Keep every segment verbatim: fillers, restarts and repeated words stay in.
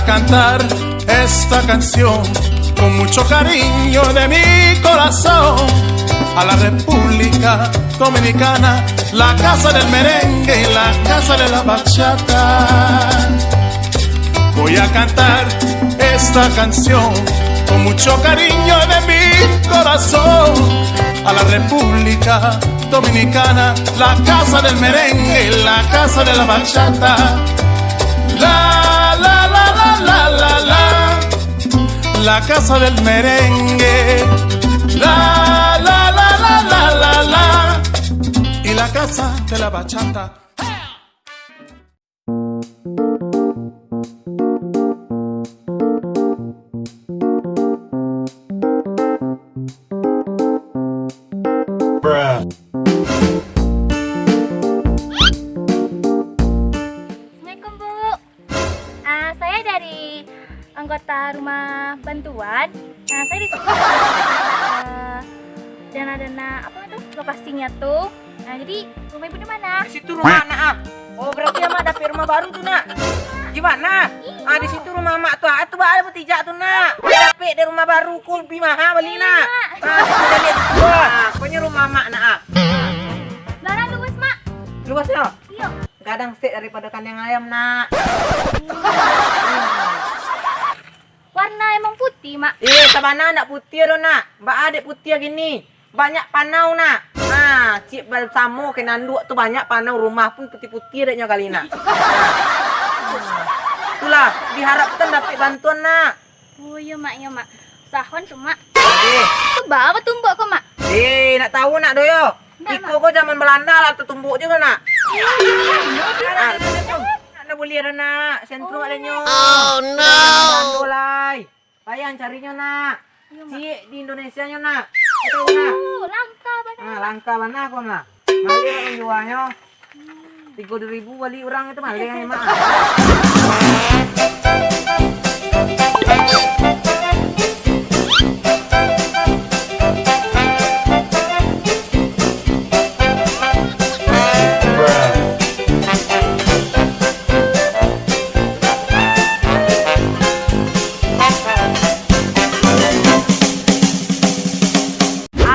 Cantar esta canción con mucho cariño de mi corazón a la República Dominicana, la casa del merengue y la casa de la bachata. Voy a cantar esta canción con mucho cariño de mi corazón a la República Dominicana, la casa del merengue, la casa de la bachata. La, la, la, la, la, la, la. La casa del merengue. La, la, la, la, la, la, la. Y la casa de la bachata. Assalamualaikum, Bu. Ah, saya dari anggota rumah bantuan. Nah, saya di sini, eh, dana-dana, apa itu, lokasinya tuh. Nah, jadi rumah Ibu di mana? Di situ rumah anak, ah. Oh, berarti Amak dapek rumah baru tu, Nak? Di mana? Iya. Ah, di situ rumah Amak tu, ah. Tu baa ado batijak tu, Nak? Dapek dek rumah baru, ko bi maha bali, Nak. Iya. Ah, kita lihat tu, ah. Pokoknya rumah Amak, Nak, ah. Barang luas, Mak. Luas, ya? Iya. Gadang sek daripado kandang ayam, Nak. Warna emang putih, Mak. Eh, sabana ndak putih doh, Nak. Baa dek putih gini? Banyak panau, Nak. Nah, cik balsamo ka nan duo tu banyak panau, rumah pun putih-putih deknyo kali, Nak. Nah. Itulah, diharapkan dapek bantuan, Nak. Oh, iyo, Mak, iyo, Mak. Sahon tu, Mak. Eh. Tu baa batumbuk ko, Mak? Eh, ndak tahu, Nak, doh yo. Ndak, Mak. Iko ko zaman Balanda lah tatumbuk juo, Nak. Iyo, iyo, iyo. Nak, nak, nak, nak, nak. Nak, nak buliah doh, Nak. Sentrum Oh. adonyo. Oh, no. Balanda lai. Payah carinyo, Nak. Iyo, Mak. Ciek di Indonesia nyo, Nak. Kau tahu, Nak? Oh, langka bana. Ah, langka bana ko, Nak. Maliah nak manjualnyo. Hmm. Tigo ribu bali urang itu maliah, Mak.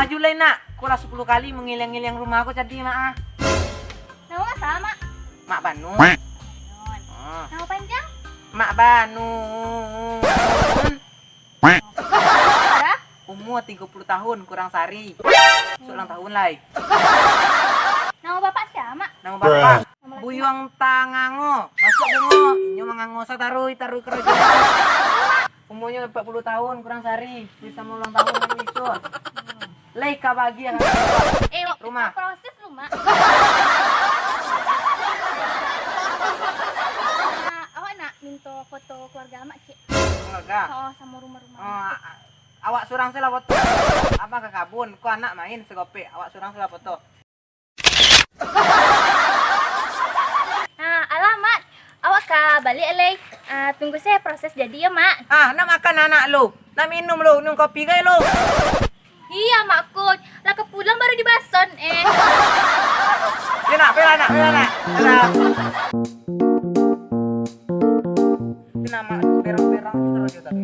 Aju lai, Nak, ko lah sapuluah kali mangiliang-iliang rumah ko jadi, Mak, ah. Namo baa, Mak? Mak Banun. Banun. Ah. Namo panjang? Mak Banun. Dah? Umua tigo puluah tahun kurang sahari. Bisuak ulang tahun lai. Namo bapak sia, Mak? Namo bapak? Namo laki, Mak? Buyuang Tangango. Masuak bungo. Inyo mangango sataruih-taruih karajo. Umurnyo ampek puluah tahun kurang sahari. Bisa mau ulang tahun lagi bisuak. Lai ka bagian. Eh, rumah. Proses rumah. Ah, awak nak minta foto keluarga Amak, cik? Keluarga? Oh, sama rumah-rumah. Oh, a-, a-, awak surang sajo lah foto. Abah ka kabun, ko anak main sagopek. Awak surang sajo lah foto. Ah, alah, Mak. Awak ka baliak lai. Ah, tunggu sajo proses jadi yo, Mak. Ah, nak makan anak lu. Nak minum lu, minum kopi gai lu. Iya, Mak Kun. Lah ka pulang baru dibason, eh. Yo, Nak, bela, Nak, bela, Nak. Bela. Tapi nama berang-berang tu terus tadi.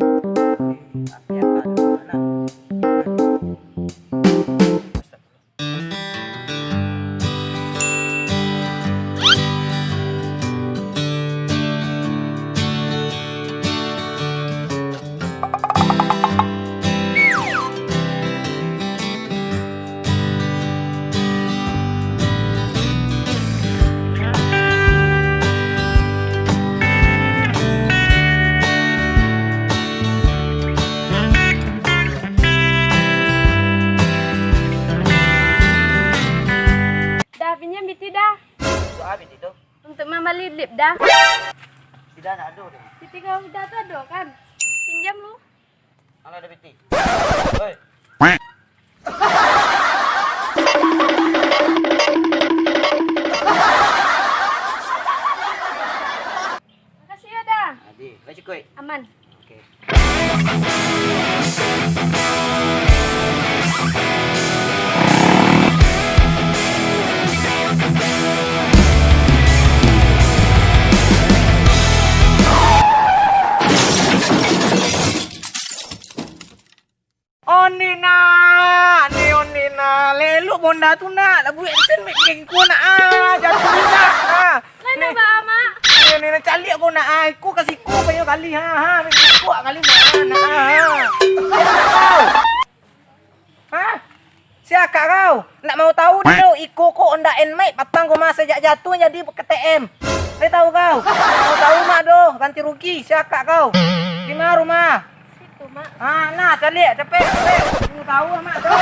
Tapi agak dulu, Nak. Dah, pinjam biti dah. Untuak a biti tu? Untuak mambali lip dah. Sudah tak ada dah. Biti kau dah tak ada kan? Pinjam lu. Kalau ada biti. Hei. Makasih ya dah. Adi, baik cukup. Aman. Oke. Honda tu nak, lah buek sen mek geng ko nak, ah, jatuah nak, ah. Mana ba, Mak? Ni, ni, ni, caliak ko nak, ah, iko ka siko banyak kali, ha, ha, mek iko kali nak, ah, nak, ah, ha. Ha? Sia akak kau? Nak mau tahu dio, iko ko Honda Nmax, patang ko mah sajak jatuah jadi K T M. Lai tahu kau? Mau tahu mak doh, ganti rugi, sia akak kau? Di ma rumah? Situ, Mak. Ah, nah, caliak, capek, capek. Mau tahu mak doh.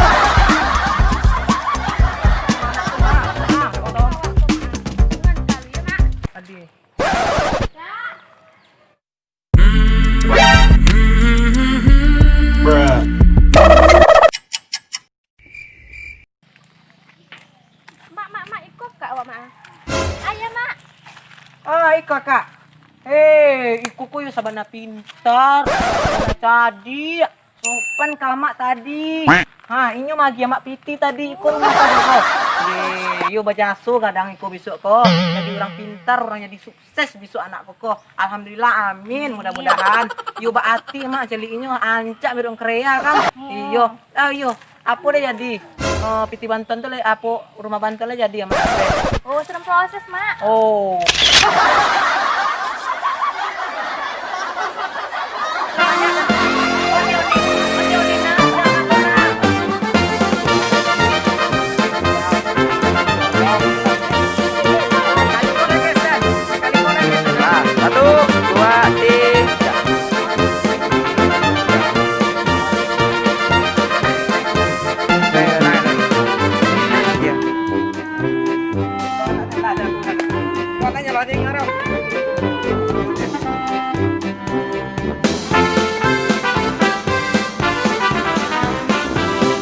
Mana tu, Mak? Ah, kau tahu. Tunggu kali ya, Mak. Tadi. Mak, mak, mak, iko kak awak, mak. Ayah, mak. Ah, iko kak. Eh, iko ko yo sabana pintar, sabana cadiak. Sopan ka amak tadi. Ha, inyo maagiah amak piti tadi, iko rumah tadi ko. Ye, yo bajaso gadang iko bisuak ko. Jadi urang pintar, urang jadi sukses bisuak anak ko ko. Alhamdulillah, amin. Mudah-mudahan. Yo baati mak caliak inyo ancak bedok kerea kan. Iyo. Ah, iyo. Apo dah jadi? Eh, piti bantuan tu lah, apo rumah bantuan lah jadi amak? Oh, sedang proses, Mak. Oh. Ah, satu, dua, tiga. Iya. Makanya lah dia ngarang.